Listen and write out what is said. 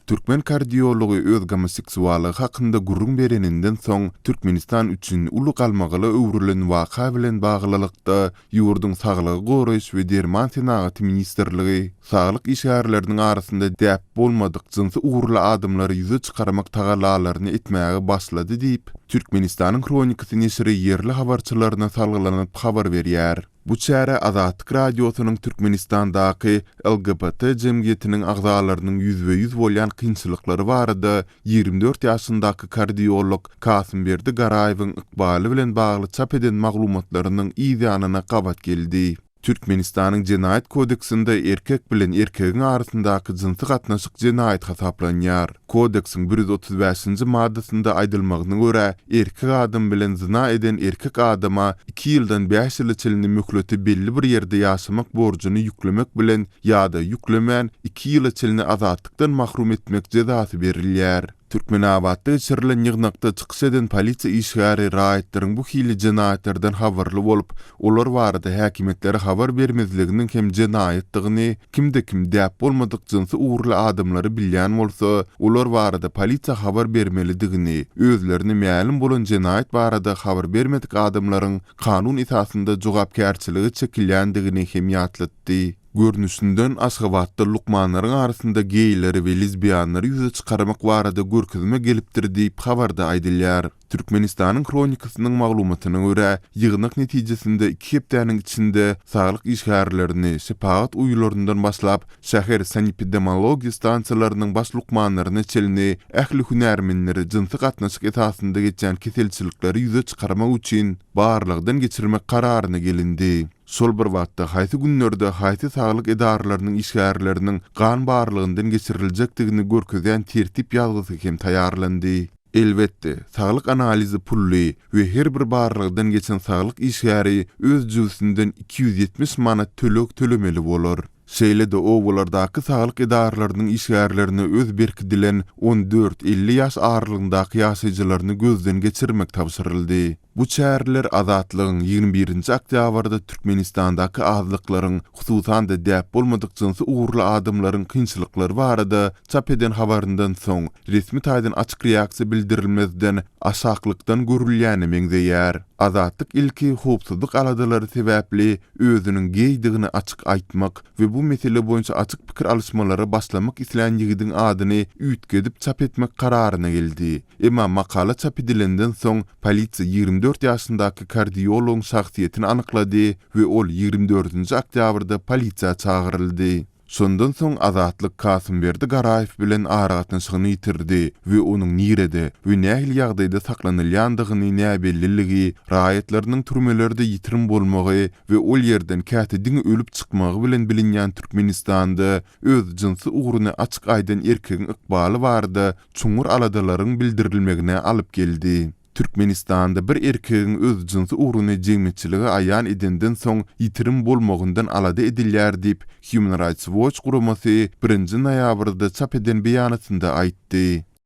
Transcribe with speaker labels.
Speaker 1: Türkmen kardiology öz gomoseksuallygy hakynda gürrüň bereninden soň, Türkmenistan üçin uly galmagala öwrülen waka bilen baglylykda, ýurduň Saglygy goraýyş we derman senagaty ministrligi saglyk işgärleriniň arasynda däp bolmadyk jynsy ugurly adamlary ýüze çykarmak tagallalaryny etmäge başlady diýip, Türkmenistanyň Hronikasy neşiri ýerli habarçylaryna salgylanyp habar berýär. Bu çäre Azatlyk Radiosynyň Türkmenistandaky LGBT jemgyýetiniň agzalarynyň ýüzbe-ýüz bolýan kynçylyklary barada 24 ýaşyndaky kardiolog Kasymberdi Garaýewiň ykbaly bilen bagly çap eden maglumatlarynyň yz ýanyna gabat geldi. Türkmenistanyň Jenaýat kodeksinde erkek bilen erkegiň arasyndaky jynsy gatnaşyk jenaýat hasaplanýar. Kodeksiň 135-nji maddasynda aýdylmagyna görä, erkek adam bilen zyna eden erkek adama iki ýyldan bäş ýyla çenli möhleti belli bir ýerde ýaşamak borjuny ýüklemek bilen ýa-da ýüklemän iki ýyla çenli azatlykdan mahrum etmek jezasy berilýär. Türkmenabatda geçirilen ýygnakda çykyş eden polisiýa işgäri raýatlaryň bu hili jenaýatlardan habarly bolup, olar barada häkimiýetlere habar bermezliginiň hem jenaýatdygyny, kimde-kim däp bolmadyk jynsy ugurly adamlary bilýän bolsa, olar barada polisiýa habar bermelidigini, özlerine mälim bolan jenaýat barada habar bermedik adamlaryň kanun esasynda jogapkärçilige çekilýändigini hem ýatlatdy. Görnüşinden, Aşgabatda lukmanlaryň arasynda geýleri we lezbianlary ýüze çykarmak barada görkezme gelipdir diýip, habarda aýdylýar. Türkmenistanyň Hronikasynyň maglumatyna görä, ýygnak netijesinde iki hepdäniň içinde saglyk işgärlerini, şepagat uýalaryndan başlap, şäher sanepidemologiýa stansiýalarynyň baş lukmanlaryna çenli ähli hünärmenleri jynsy gatnaşyk esasynda geçýän keselçilikleri ýüze çykarmak üçin barlagdan geçirmek kararyna gelindi. Şol bir wagtda, haýsy günlerde haýsy saglyk edaralarynyň işgärleriniň gan barlagyndan geçiriljekdigini görkezýän tertip ýazgysy hem taýýarlandy. Elbetde, saglyk analizi pully we her bir barlagdan geçen saglyk işgäri öz jübüsinden 270 manat töleg tölemeli bolar. Şeýle-de obalardaky saglyk edaralarynyň işgärlerine öz berkidilen on dört, 50 ýaş aralygyndaky ýaşaýjylaryny gözden geçirmek tabşyryldy. Bu çäreler Azatlygyň 21-nji oktýabrda Türkmenistandaky azlyklaryň, hususan-da däp bolmadyk jynsy ugurly adamlaryň kynçylyklary barada çap eden habaryndan soň, resmi taýdan açyk reaksiýa bildirilmezden, aşaklykdan görülýäne meňzeýär. Azatlyk ilki howpsuzlyk aladalary sebäpli özüniň geýdigini açyk aýtmak we bu mesele boýunça açyk pikir alyşmalara başlamak islän ýigidiň adyny üýtgedip çap etmek kararyna geldi. Emma makala çap edilenden soň, polisiýa 24 ýaşyndaky kardiologyň şahsyýetini anyklady we ol 24-nji oktýabrda polisiýa çagyryldy. Şondan soň Azatlyk Kasymberdi Garaýew bilen aragatnaşygyny ýitirdi we onuň nirede we nähili ýagdaýda saklanylýandygyny näbelliligi, raýatlarynyň türmelerde ýitirim bolmagy we ol ýerden käte diňe ölüp çykmagy bilen bilinýän Türkmenistanda öz jynsy ugruny açyk aýdan erkegiň ykbaly barada çuňňur aladalaryň bildirilmegine alyp geldi. Türkmenistanda bir erkegiň öz jynsy ugruny jemgyýetçilige aýan edenden soň ýitirim bolmagyndan alada edilýär diýip, Human Rights Watch guramasy birinji noýabrda çap eden beýanatynda aýtdy.